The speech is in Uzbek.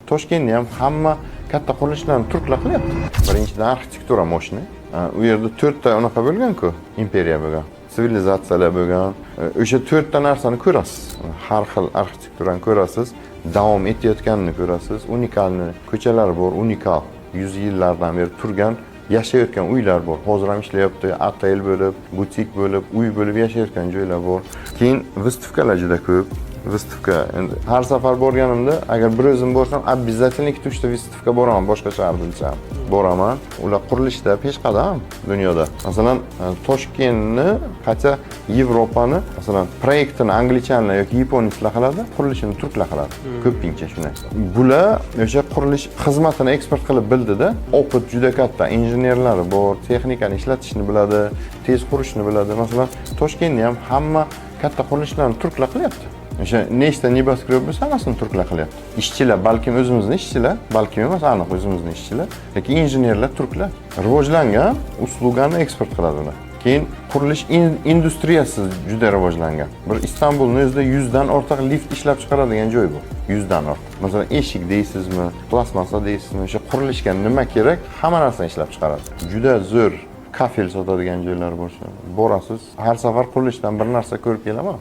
Toshkentda ham hamma katta qurilishlarni turklar qilyapti. Birinchidan, arxitektura мощный. U yerda to'rtta unaqa bo'lgan-ku, imperiya bo'lgan, sivilizatsiyalar bo'lgan. O'sha to'rtta narsani ko'rasiz, har xil arxitekturani ko'rasiz, davom etayotganini ko'rasiz. Уникальный ko'chalar bor, unikal, 100 yillardan beri turgan, yashayotgan uylar bor, hozir ham ishlayapti, otel bo'lib, butik bo'lib, uy bo'lib yashayotgan joylar bor. Keyin выставка lar juda ko'p, выставка. Endi har safar borganimda, agar bir o'zim borsam, обязательно ikkita, uchta выставка boraman, boshqa shahar bilsam boraman. Ular qurilishda peshqadam dunyoda. Masalan, Toshkentni, хотя Yevropani, masalan, proyektini англичан lar yoki японец lar qiladi, qurilishini turklar qiladi ko'pincha. Shuni bular o'sha qurilish xizmatini eksport qilib bildida. Опыт juda katta, injenerlari bor, texnikani ishlatishni biladi, tez qurishni biladi. Masalan, Toshkentda ham hamma katta qurilishlarni turklar qilyapti. O'sha nechta небоскреб bo'lsa, hammasini turklar qilyapti. Ishchilar balkim o'zimizni ishchilar, balkim emas, aniq o'zimizni ishchilar, lekin injenerlar turklar. Rivojlangan, услуга ni eksport qiladi ular. Keyin qurilish industriyasi juda rivojlangan. Bir Istanbulni o'zida 100dan ortiq lift ishlab chiqaradigan joy bor, 100dan ortiq. Masalan, eshik deysizmi, plastmassa deysizmi, o'sha qurilishga nima kerak, hamma narsani ishlab chiqaradi. Juda zo'r kafel sotadigan joylar bor. Borasiz, har safar qurilishdan bir narsa ko'rib kelaman.